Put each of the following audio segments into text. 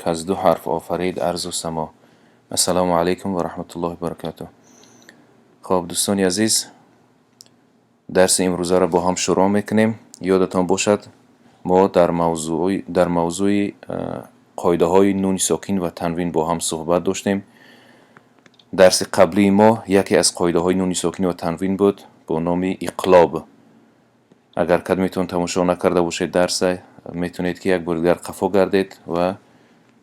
Каз ду ҳарф офарид арзу само. Ассалому алайкум ва раҳматуллоҳи ва баракатуҳ. Хоб, дӯстони азиз, дарси имрӯзаро бо ҳам шурӯъ мекунем. Ёдатон бошад, мо дар мавзӯи қоидаҳои нуни сокин ва танвин бо ҳам суҳбат доштем. Дарси қаблии мо яке аз қоидаҳои нуни сокин ва танвин буд бо номи иқлоб. Агар кадометон тамошо накарда бошед дарса, метавонед, ки як бори дигар қафо гардед. Ва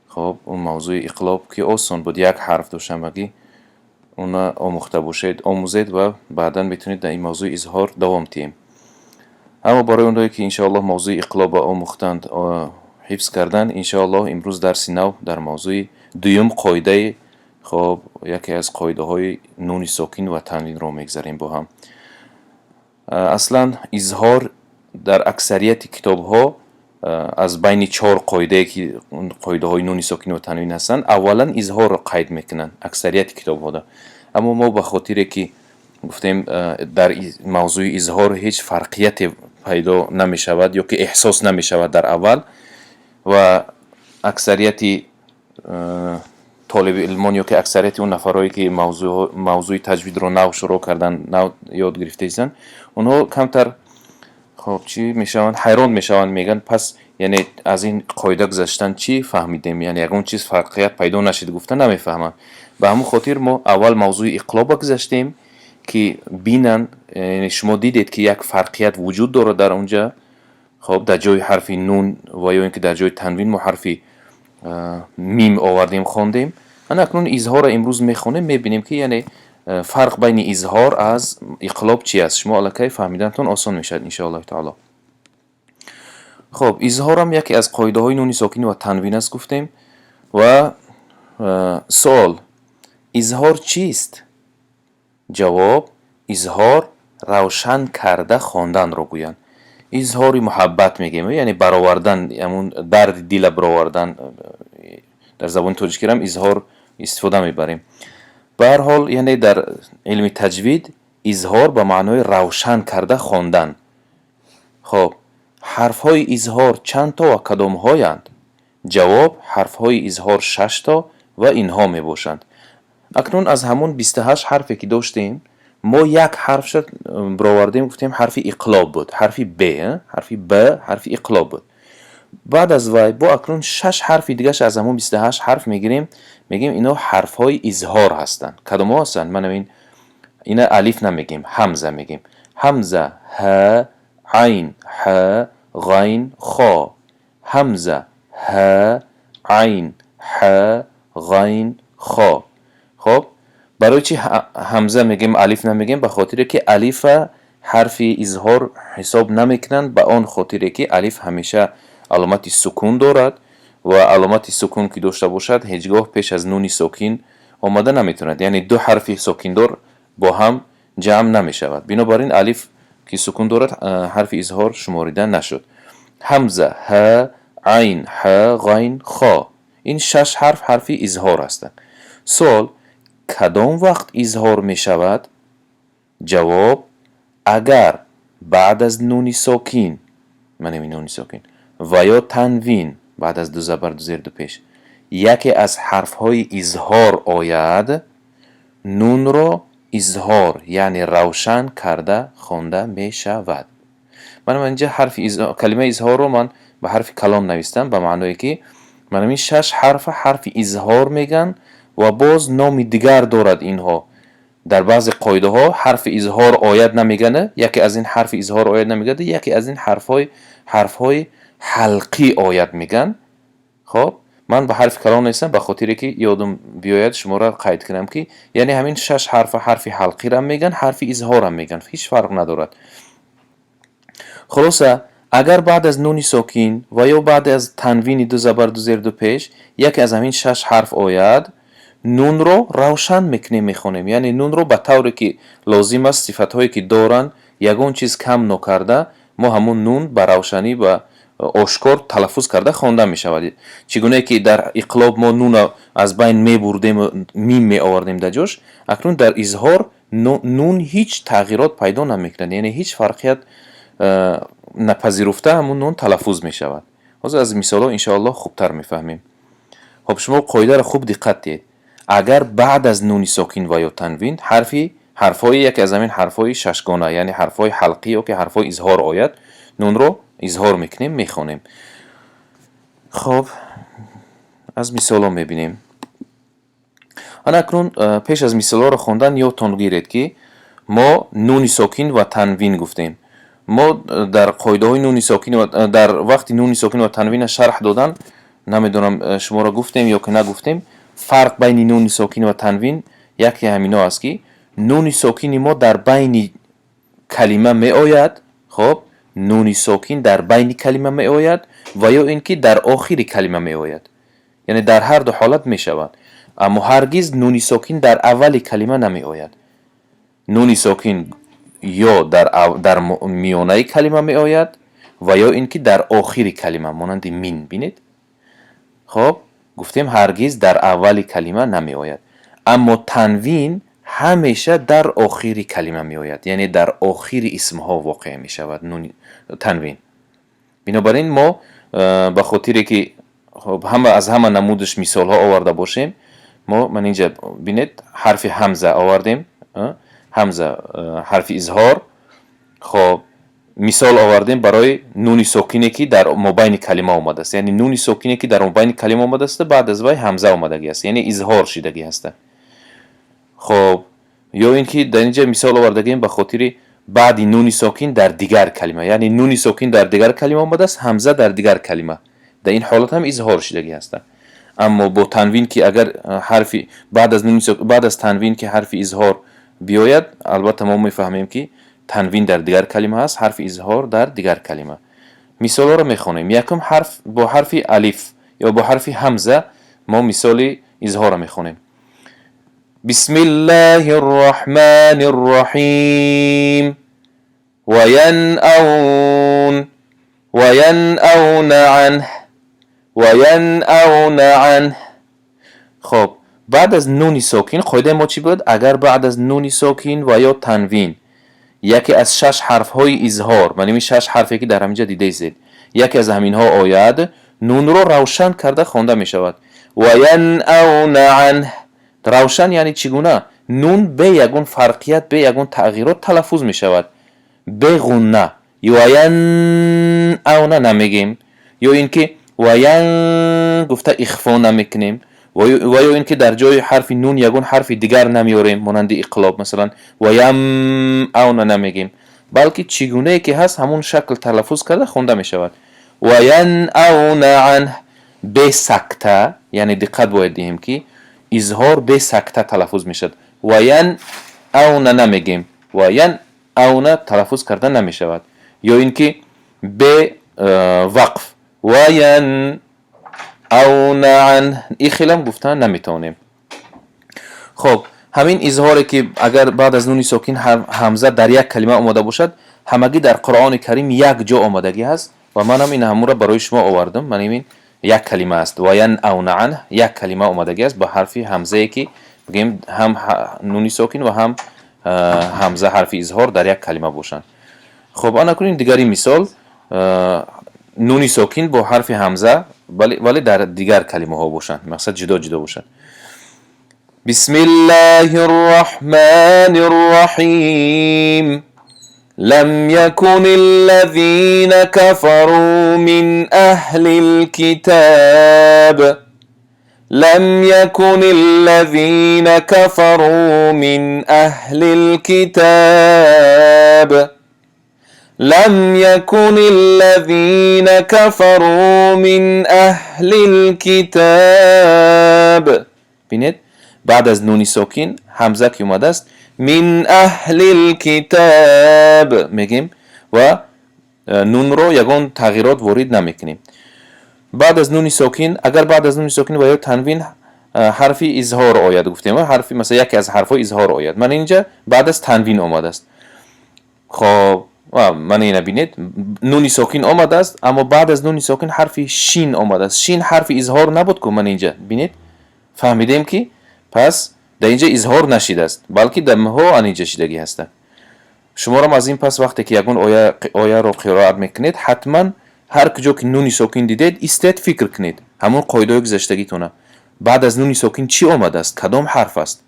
хоб, он мавзӯи иқлоб, ки осон буд, як ҳарф дошт ҳамагӣ, уна омӯхта бошед, омӯзед ва баъдан метавонед дар ин мавзӯи изҳор давом диҳем. Аммо барои онҳое, ки иншоаллоҳ мавзӯи иқлобро омӯхтанд, ҳифз карданд, иншоаллоҳ имрӯз дарси нав дар мавзӯи дуюм қоидаи, хоб, яке аз қоидаҳои нуни сокин ва танвинро мегзарем бо ҳам. Аслан изҳор дар аксарияти китобҳо аз байни чор қоидае, ки қоидаҳои нуни сокин ва танвин ҳастанд, аввалан изҳорро қайд мекунанд аксарияти китобҳода. Аммо мо ба хотире, ки гуфтем, дар мавзӯи изҳор ҳеҷ фарқияте пайдо намешавад ё ки эҳсос намешавад дар аввал ва аксарияти толиби илмон ё ки аксарияти он нафарҳое, ки мавзӯи таҷвидро нав шурӯъ карданд, нав ёд гирифтаистанд, онҳо камтар, хоб, чӣ мешаванд, ҳайрон мешаванд, мегӯянд: «Пас яъне аз ин қоида гузаштан чӣ фаҳмидем? Яъне ягон чиз фарқият пайдо нашид», гуфта намефаҳманд. Ба ҳамон хотир мо аввал мавзӯи иқлоба гузаштем, ки бинанд, яъне шумо дидед, ки як фарқият вуҷуд дорад дар он ҷа. Хоб, дар ҷои ҳарфи нун ва ё ин ки дар ҷои танвин мо ҳарфи мим овардем, хондем. Ана акнун изҳорро имрӯз мехонем, мебинем, ки яъне фарқ байни изҳор аз иқлоб чи аст. Шумо аллакай фаҳмиданатон осон мешавад, иншоаллоҳи таоло. Хоб, изҳорам яке аз қоидаҳои нуни сокин ва танвин аст, гуфтем. Ва суол: изҳор чист? Ҷавоб: изҳор равшан карда хонданро гӯянд. Изҳори муҳаббат мегӯем, яъне баровардан, ҳамун дарди дила баровардан. Дар забони тоҷикирам изҳор истифода мебарем. Ба ҳар ҳол, яъне дар илми таҷвид изҳор ба маънои равшан карда хондан. Хоб, ҳарфҳои изҳор чанд то ва кадомҳоянд? Ҷавоб: ҳарфҳои изҳор шаш то ва инҳо мебошанд. Акнун аз ҳамун 28 ҳарфе, ки доштем, мо як ҳарфша баровардем, гуфтем, ҳарфи иқлоб буд, ҳарфи б, ҳарфи б, ҳарфи иқлоб буд. Баъд аз вай бо акнун шаш ҳарфи дигаша аз ҳамун 28 ҳарф мегирем, мегӯем, инҳо ҳарфҳои изҳор ҳастанд. Кадомҳо ҳастанд? Мана ин, ина алиф намегем, ҳамза мегем. Ҳамза, ҳ, айн, ҳ, ғайн, хо. Ҳамза, ҳ, айн, ҳ, ғайн, хо. Хоб, барои чи ҳамза мегем, алиф намегем? Ба хотире, ки алифа ҳарфи изҳор ҳисоб намекунанд, ба он хотире, ки алиф ҳамеша аломати сукун дорад ва аломати сукун ки дошта бошад, ҳеҷ гоҳ пеш аз нуни сокин омада наметавонад, яъне ду ҳарфи сокиндор бо ҳам ҷамъ намешавад. Бинобар ин алиф, ки сукун дорад, ҳарфи изҳор шуморида нашуд. Ҳамза, ҳ, айн, ҳ, ғайн, хо. Ин шаш ҳарф ҳарфи изҳор ҳастанд. Суол: кадом вақт изҳор мешавад? Ҷавоб: агар баъд аз нуни сокин, манами нуни сокин, ва ё танвин баъд аз ду забар, ду зер, ду пеш, яке аз ҳарфҳои изҳор ояд, нунро изҳор, яъне равшан карда хонда мешавад. Ман инҷа ҳарфи калимаи изҳорро ман ба ҳарфи калон навистам, ба маъное, ки манам ин шаш ҳарфа ҳарфи изҳор мегӯянд ва боз номи дигар дорад инҳо. Дар баъзе қоидаҳо ҳарфи изҳор ояд намегӯянд, яке аз ин ҳарфи изҳор ояд намегӯяд, яке аз ин ҳарфҳои ҳалқӣ ояд мегӯянд. Хоб, ман ба ҳарфи калон навистам, ба хотире, ки ёдум биёяд, шуморо қайд кунам, ки яъне ҳамин шаш ҳарфа ҳарфи ҳалқирам мегӯянд, ҳарфи изҳорам мегӯянд, ҳеҷ фарқ надорад. Хулоса, агар баъд аз нуни сокин ва ё баъд аз танвини ду забар, ду зер, ду пеш яке аз ҳамин шаш ҳарф ояд, нунро равшан мекунем, мехонем, яъне нунро ба тавре ки лозим аст, сифатҳое ки доранд, ягон чиз кам нокарда, мо ҳамун нун ба равшанӣ ва ошкор талаффуз карда хонда мешавад. Чӣ гунае ки дар иқлоб мо нуна аз байн мебурдему мим меовардем дар ҷош, акнун дар изҳор нун ҳеҷ тағйирот пайдо намекунад, яъне ҳеҷ фарқият напазируфта ҳамун нун талаффуз мешавад. Ҳозир аз мисолҳо, иншоаллоҳ, хубтар мефаҳмем. Хоб, шумо қоидаро хуб диққат диҳед. Агар баъд аз нуни сокин ва ё танвин ҳарфи ҳарфҳои яке аз ҳамин ҳарфҳои шашгона, яъне ҳарфҳои ҳалқӣ ё ки ҳарфҳои изҳор ояд, нунро изҳор мекунем, мехонем. Хоб, аз мисолҳо мебинем. Ана акнун пеш аз мисолҳоро хондан ёдтон гиред, ки мо нуни сокин ва танвин гуфтем. Мо дар қоидаҳои нуни сокин ва дар вақти нуни сокин ва танвина шарҳ додан, намедонам, шуморо гуфтем ё ки нагуфтем, фарқ байни нуни сокин ва танвин яке ҳамино аст, ки нуни сокини мо дар байни калима меояд. Хоб, нуни сокин дар байни калима меояд ва ё ин ки дар охири калима меояд, яъне дар ҳар ду ҳолат мешавад, аммо ҳаргиз нуни сокин дар аввали калима намеояд. Нуни сокин ё дар миёнаи калима меояд ва ё ин ки дар охири калима, монанди мин. Бинед, хоб, гуфтем, ҳаргиз дар аввали калима намеояд. Аммо танвин ҳамеша дар охири калима меояд, яъне дар охири исмҳо воқеъ мешавад нуни танвин. Бинобар ин мо ба хотире ки, хоб, ҳама аз ҳама намудаш мисолҳо оварда бошем, мо ман инҷа, бинед, ҳарфи ҳамза овардем, ҳамза, ҳарфи изҳор. Хоб, мисол овардем барои нуни сокине, ки дар мобайни калима омадааст, яъне нуни сокине, ки дар мобайни калима омадааст, баъд аз вай ҳамза омадагӣ аст, яъне изҳор шидагӣ ҳаста. Хоб, ё ин ки дар инҷа мисол овардагем ба хотири баъди нуни сокин дар дигар калима, яъне нуни сокин дар дигар калима омадааст, ҳамза дар дигар калима, дар ин ҳолат ҳам изҳор шидагӣ ҳаста. Аммо бо танвин ки агар ҳарфи баъд аз нуни, баъд аз танвин ки ҳарфи изҳор биёяд, албатта мо мефаҳмем, ки танвин дар дигар калима ҳаст, ҳарфи изҳор дар дигар калима. Мисолҳоро мехонем. Якум ҳарф бо ҳарфи алиф ё бо ҳарфи ҳамза мо мисоли изҳорро мехонем. بسم الله الرحمن الرحيم. وينأون، وينأون عنه، وينأون عنه. خب، баъд аз нуни сокин қоидаи мо чӣ буд? Агар баъд аз нуни сокин ва ё танвин яке аз шаш ҳарфҳои изҳор, маними шаш ҳарфе, ки дар ҳаминҷа дидаистед, яке аз ҳаминҳо ояд, нунро равшан карда хонда мешавад. وينأون عنه. Равшан яъне чӣ гуна? Нун бе ягон фарқият, бе ягон тағйирот талаффуз мешавад, бе ғунна. وينأون намегем ё ин ки وين гуфта ихфо намекунем ва ё ин ки дар ҷои ҳарфи нун ягон ҳарфи дигар намеорем, монанди иқлоб, масалан, ويمأون намегем, балки чӣ гунае ки ҳаст, ҳамон шакл талаффуз карда хонда мешавад. وينأون عنه, бе сакта, яъне диққат бояд диҳем, ки изҳор бе сакта талаффуз мешавад. وينأون намегем, وينأون талаффуз карда намешавад. Ё ин ки бе вақф وينأون عنه ин хелам гуфта наметавонем. Хоб, ҳамин изҳоре, ки агар баъд аз нуни сокин ҳамза дар як калима омода бошад, ҳамагӣ дар Қуръони Карим як ҷо омадагӣ ҳаст ва манам ин ҳамура барои шумо овардам. Ман ин як калима аст, وينأون عنه, як калима омадагӣ аст ба ҳарфи ҳамзае, ки бигӯем, ҳам нуни сокин ва ҳам ҳамза, ҳарфи изҳор, дар як калима бошанд. Хоб, ана кунем дигари мисол, нуни сокин бо ҳарфи ҳамза, вале дар дигар калимаҳо бошанд, мақсад, ҷудо ҷудо бошанд. بسم الله الرحمن الرحيم. لم يكن الذين كفروا من أهل الكتاب، لم يكن الذين كفروا من أهل الكتاب، لم يكن الذين كفروا من أهل الكتاب. بینید، بعد از نونی ساکین ҳамза ки омадааст, من أهل الكتاب мегем ва нунро ягон тағйирот ворид намекунем. Баъд аз нуни сокин, агар баъд аз нуни сокин ва ё танвин ҳарфи изҳор ояд, гуфтем, ҳарфи, масалан, яке аз ҳарфҳои изҳор ояд. Ман инҷа баъд аз танвин омадааст. Хоб, ман ина, бинед, нуни сокин омадааст, аммо баъд аз нуни сокин ҳарфи шин омадааст. Шин ҳарфи изҳор набуд ку? Ман инҷа, бинед, фаҳмидем, ки пас дар инҷа изҳор нашидааст, балки даммаҳо анинҷа шидагӣ ҳастанд. Шуморам аз ин пас, вақте ки ягон ояро қироат мекунед, ҳатман ҳар куҷо ки нуни сокин дидед, истед, фикр кунед ҳамон қоидаҳои гузаштагитона. Баъд аз нуни сокин чӣ омадааст? Кадом ҳарф аст?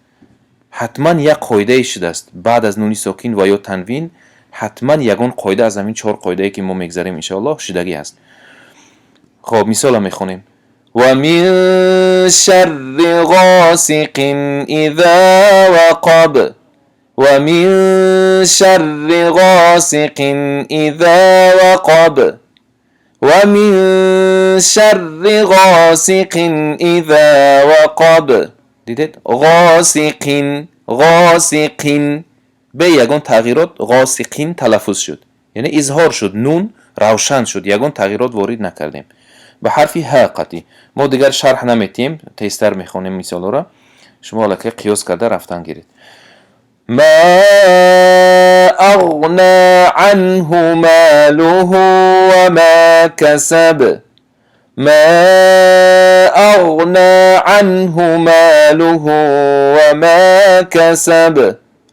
Ҳатман як қоидае шудааст. Баъд аз нуни сокин ва ё танвин ҳатман ягон қоида аз ҳамин чор қоидае, ки мо мегзарем, иншоаллоҳ, шудагӣ аст. Хоб, мисола мехонем: ва мин шарри ғосиқин иза вақаб. Ва мин шарри ғосиқин иза вақаб. Ва мин шарри ғосиқин иза вақаб. Дидед, ғосиқин, ғосиқин, бе ягон тағйирот ғосиқин талаффуз шуд, яъне изҳор шуд, нун равшан шуд, ягон тағйирот ворид накардем ба ҳарфи ҳа қатъӣ. Мо дигар шарҳ наметиҳем, тезтар мехонем мисолҳоро, шумо аллакай қиёс карда рафтан гиред. Ма ағна анҳу молуҳу ва ма касаб. Ма ағна анҳу молуҳу ва ма касаб.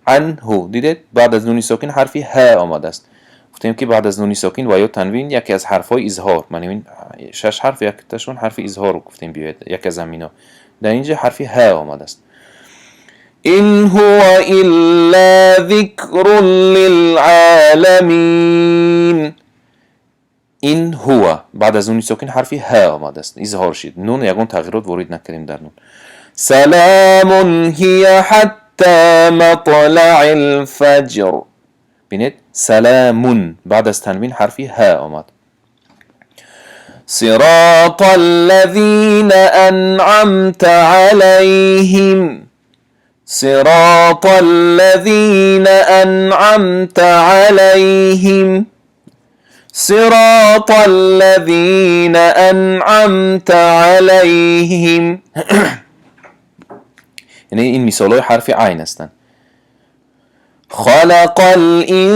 Анҳу, дидед, баъд аз нуни сокин ҳарфи ҳа омадааст. Гуфтем, ки баъд аз нуни сокин ва ё танвин яке аз ҳарфҳои изҳор, ман ин шаш ҳарф якташон ҳарфи изҳор гуфтем, биёяд яке аз ҳамино, дар инҷа ҳарфи ҳа омадааст. Ин ҳува илла зикрун лилъоламин. Ин ҳува, баъд аз нуни сокин ҳарфи ҳа омадааст, изҳор шид нун, ягон тағйирот ворид накардем дар нун. Саламун ҳия ҳатта матлаи лфаҷр. Бинед, саламун, баъд аз танвин ҳарфи ҳа омад. Сирота аллазина анъамта алайҳим. Сирота аллазина анъамта алайҳим. Сирота аллазина анъамта алайҳим. Яъне ин мисолҳои ҳарфи айн ҳастанд. Халақа л-инсана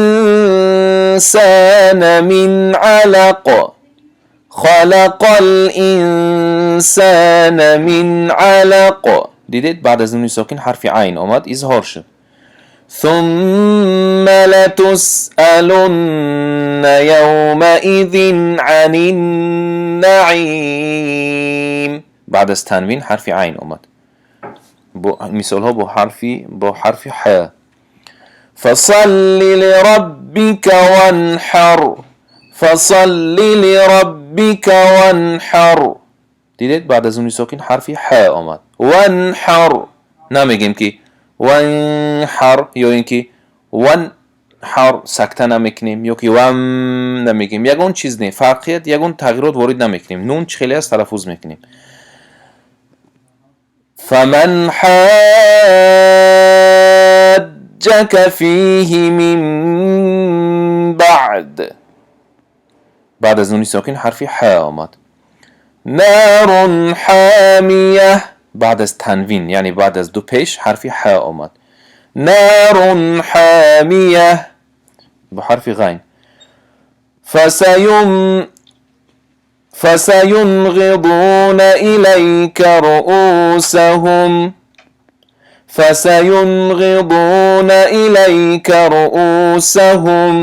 мин алақ. Халақа л-инсана мин алақ. Дидед, баъд аз нуни сокин ҳарфи айн омад, изҳор шуд. Сумма латусъалунна явмаизин ани наим. Баъд аз танвин ҳарфи айн омад. Мисолҳо бо ҳарфи ҳа. Фасалли лираббика ванҳар. Фасалли лираббика ванҳар. Дидед, баъд аз нуни сокин ҳарфи ҳа омад. Ванҳар намегем, ки ванҳар ё ин ки ванҳар сакта намекунем, ё ки вам намегем, ягон чиз не, фарқият, ягон тағйирот ворид намекунем, нун чӣ хеле аст талаффуз мекунем. Фаман ҳаҷҷака фиҳи мин баъд. Баъд аз нуни сокин ҳарфи ҳа омад. Нарун ҳамия. Баъд аз танвин, яъне баъд аз ду пеш, ҳарфи ҳа омад. Нарун ҳамия бо ҳарфи ғайн. فسينغضون إليك رؤوسهم. فسينغضون إليك رؤوسهم.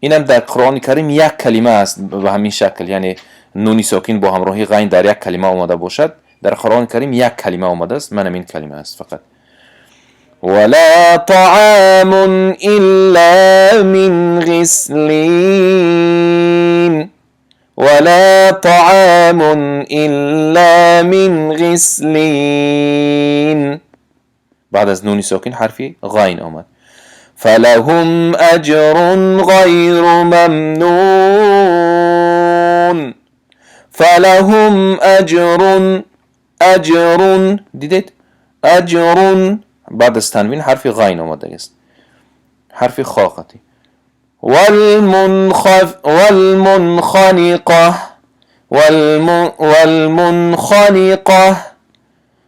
Инам дар Қуръони Карим як калима аст ба ҳамин шакл, яъне нуни сокин бо ҳамроҳи ғайн дар як калима омада бошад. Дар Қуръони Карим як калима омадааст, ман ҳамин калима аст фақат. ولا طعام إلا من غسلين. ولا طعام إلا من غسلين. بعد از نون ساکن حرفی غین آمد. فلهم أجر غير ممنون. فلهم أجر، أجر، دیدید، أجر، بعد از تنوین حرف غین آمده است، حرف خا قطعی. والمنخنقة والمنخنقة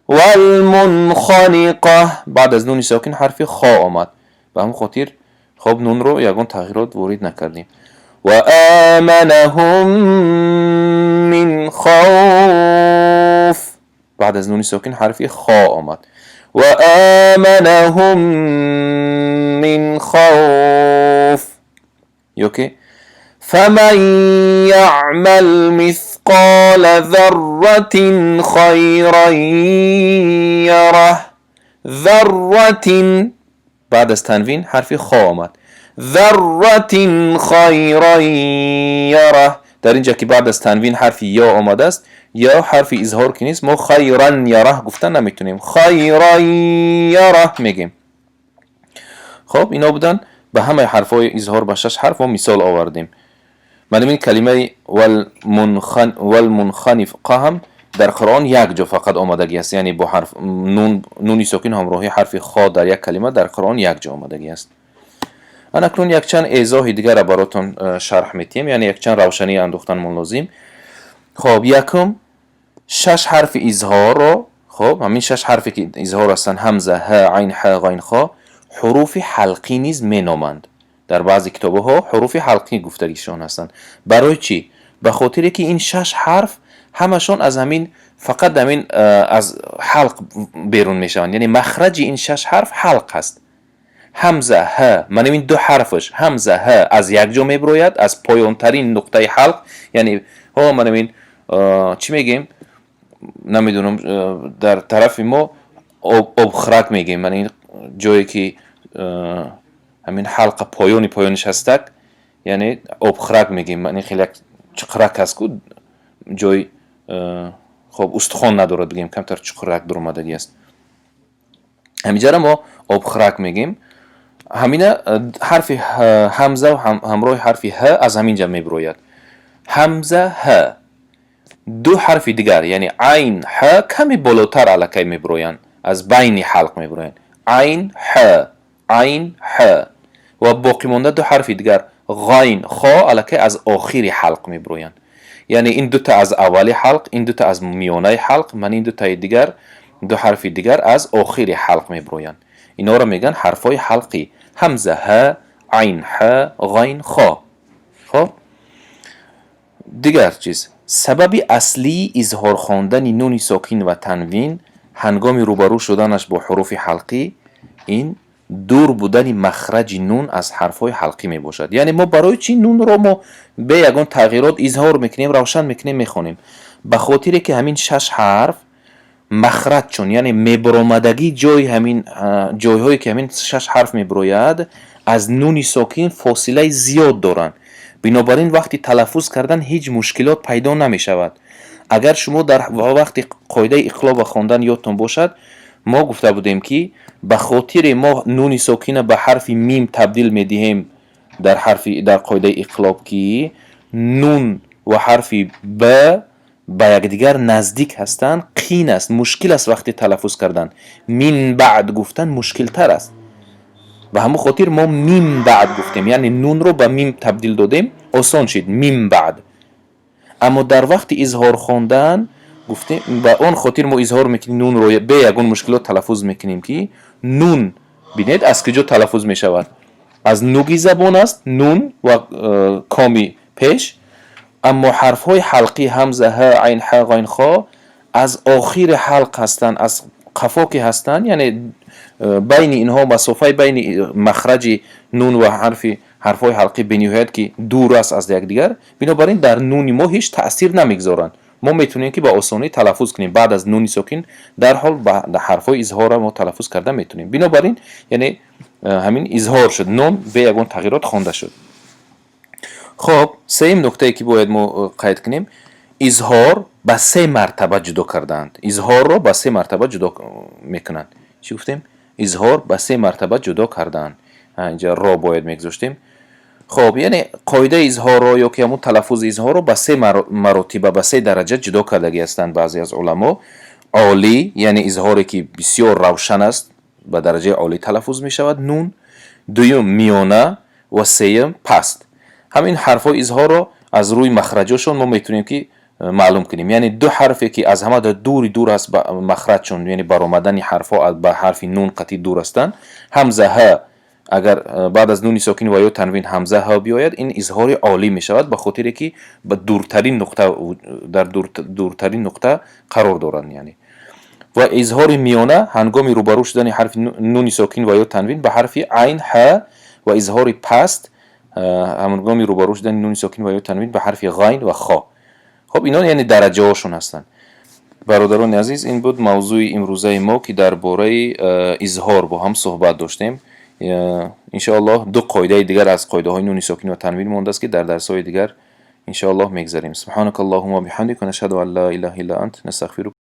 والمنخنقة. بعد از نون ساکن حرف خا آمد، به همون خاطر خب نون رو یگان تغییرات وارد نکردیم. و آمنهم من خوف. بعد از نون ساکن حرف خا آمد. و آمنهم من خوف. یوکی فمن يعمل مثقال مثقال ذرة خيرا يره. ذرة баъд аз танвин ҳарфи хо омад. ذرة خيرا يره. Дар ин ҷа ки баъд аз танвин ҳарфи ё омадааст, ё ҳарфи изҳор ки нест, мо خيرا يره гуфта наметонем, خيرا يره мегем. Хоб, ино буданд ба ҳамаи ҳарфҳои изҳор, ба шаш ҳарф мо мисол овардем. Манам ин калимаи والمنخنقة ҳам дар Қуръон як ҷо фақат омадагӣ аст, яъне бо ҳарф нун, нуни сокин ҳамроҳи ҳарфи хо дар як калима дар Қуръон як ҷо омадагӣ аст. Анакнун якчанд эзоҳи дигарро баротон шарҳ метиҳем, яъне якчанд равшанӣ андохтанмон лозим. Хоб, якум, шаш ҳарфи изҳорро, хоб, ҳамин шаш ҳарфе ки изҳор ҳастанд, ҳамза, ҳ, айн, ҳ, ғайн, хо, ҳуруфи ҳалқӣ низ меноманд. Дар баъзе китобҳо ҳуруфи ҳалқӣ гуфтагишон ҳастанд. Барои чӣ? Ба хотире ки ин шаш ҳарф ҳамашон аз ҳамин, фақат ҳамин аз ҳалқ берун мешаванд, яъне махраҷи ин шаш ҳарф ҳалқ аст. Ҳамза, ҳ, манам ин ду ҳарфаш, ҳамза, ҳ, аз як ҷо мебирояд, аз поёнтарин нуқтаи ҳалқ, яъне ҳо, манам ин чӣ мегем, намедонам, дар тарафи мо обхӯрак мегем, мана ин ҷое ки ҳамин ҳалқа поёни поёниш ҳастак, яъне обхӯрак мегем, мана хеле як чуқурак аст ку, ҷои, хоб, устухон надорад, бигем, камтар чуқурак дуромадагӣ аст. Ҳаминҷара мо обхӯрак мегем. Ҳамина ҳарфи ҳамза ҳамроҳи ҳарфи ҳ аз ҳамин ҷа мебирояд. Ҳамза, ҳ, ду ҳарфи дигар, яъне айн, ҳ, каме болотар аллакай мебироянд, аз байни ҳалқ мебироянд, айн, ҳ, айн, ҳ, ва боқимонда ду ҳарфи дигар, ғайн, хо, аллакай аз охири ҳалқ мебироянд. Яъне ин дута аз аввали ҳалқ, ин дута аз миёнаи ҳалқ, ман ин дутаи дигар, ду ҳарфи дигар аз охири ҳалқ мебироянд. Инҳоро мегӯянд ҳарфҳои ҳалқӣ: ҳамза, ҳ, айн, ҳ, ғайн, хо. Хоб, дигар чиз, сабаби аслии изҳор хондани нуни сокин ва танвин ҳангоми рӯбарӯ шуданаш бо ҳуруфи ҳалқӣ ин дур будани махраҷи нун аз ҳарфҳои ҳалқӣ мебошад. Яъне мо барои чӣ нунро мо бе ягон тағйирот изҳор мекунем, равшан мекунем, мехонем? Ба хотире ки ҳамин шаш ҳарф махраҷшон, яъне мебаромадагии ҷои ҳамин, ҷойҳое ки ҳамин шаш ҳарф мебирояд, аз нуни сокин фосилаи зиёд доранд. Бинобар ин вақти талаффуз кардан ҳеҷ мушкилот пайдо намешавад. Агар шумо дар вақти қоидаи иқлоба хондан ёдтон бошад, мо гуфта будем, ки ба хотире мо нуни сокина ба ҳарфи мим табдил медиҳем дар ҳарфи, дар қоидаи иқлоб, ки нун ва ҳарфи б ба якдигар наздик ҳастанд, қин аст, мушкил аст вақти талаффуз кардан, من بعد гуфтан мушкилтар аст. Ба ҳамон хотир мо من بعد гуфтем, яъне нунро ба мим табдил додем, осон шид, من بعد. Аммо дар вақти изҳор хондан гуфтем, ба он хотир мо изҳор мекунем нунро, бе ягон мушкилот талаффуз мекунем, ки нун, бинед, аз куҷо талаффуз мешавад? Аз нуги забон аст нун ва коми пеш. Аммо ҳарфҳои ҳалқӣ, ҳамза, ҳ, айн, ҳ, ғайн, хо, аз охири ҳалқ ҳастанд, аз қафо ки ҳастанд, яъне байни инҳо масофаи байни махраҷи нун ва ҳарфи ҳарфҳои ҳалқӣ бениҳоят ки дур аст аз якдигар. Бинобар ин дар нуни мо ҳеҷ таъсир намегузоранд, мо метавонем ки ба осонӣ талаффуз кунем. Баъд аз нуни сокин дарҳол ба ҳарфҳои изҳорро мо талаффуз карда метавонем. Бинобар ин, яъне ҳамин изҳор шуд нун, бе ягон тағйирот хонда шуд. Хоб, сеюм нуктае ки бояд мо қайд кунем: изҳор ба се мартаба ҷудо кардаанд. Изҳорро ба се мартаба ҷудо мекунанд. Чӣ гуфтем? Изҳор ба се мартаба ҷудо кардаанд. Инҷа ро бояд мегузоштем. Хоб, яъне қоидаи изҳорро ё ки ҳамун талаффузи изҳорро ба се маротиба, ба се дараҷа ҷудо кардагӣ ҳастанд баъзе аз уламо. Олӣ, яъне изҳоре ки бисёр равшан аст, ба дараҷаи олӣ талаффуз мешавад нун, дуюм миёна ва сеюм паст. Ҳамин ҳарфҳои изҳорро аз рӯи махраҷошон мо метавонем ки маълум кунем. Яъне ду ҳарфе ки аз ҳама дури дур аст махраҷшон, яъне баромадани ҳарфҳо ба ҳарфи нун қатъи дур ҳастанд, ҳамза, ҳ. Агар баъд аз нуни сокин ва ё танвин ҳамза, ҳ биёяд, ин изҳори олӣ мешавад, ба хотире ки ба дуртарин нуқта, дар дуртарин нуқта қарор доранд. Яъне ва изҳори миёна ҳангоми рӯбарӯ шудани ҳарфи нуни сокин ва ё танвин ба ҳарфи айн, ҳ, ва изҳори паст ҳангоми рӯбарӯ шудани нуни сокин ва ё танвин ба ҳарфи ғайн ва хо. Хоб, инҳо яъне дараҷаҳошон ҳастанд. Бародарони азиз, ин буд мавзӯи имрӯзаи мо, ки дар бораи изҳор бо ҳам суҳбат доштем. Иншоаллоҳ, ду қоидаи дигар аз қоидаҳои нуни сокин ва танвин мондааст, ки дар дарсҳои дигар иншоаллоҳ мегзарем. Субҳанака Аллоҳума биҳамдика, нашҳаду ан ла илаҳа илла ант, настағфирук.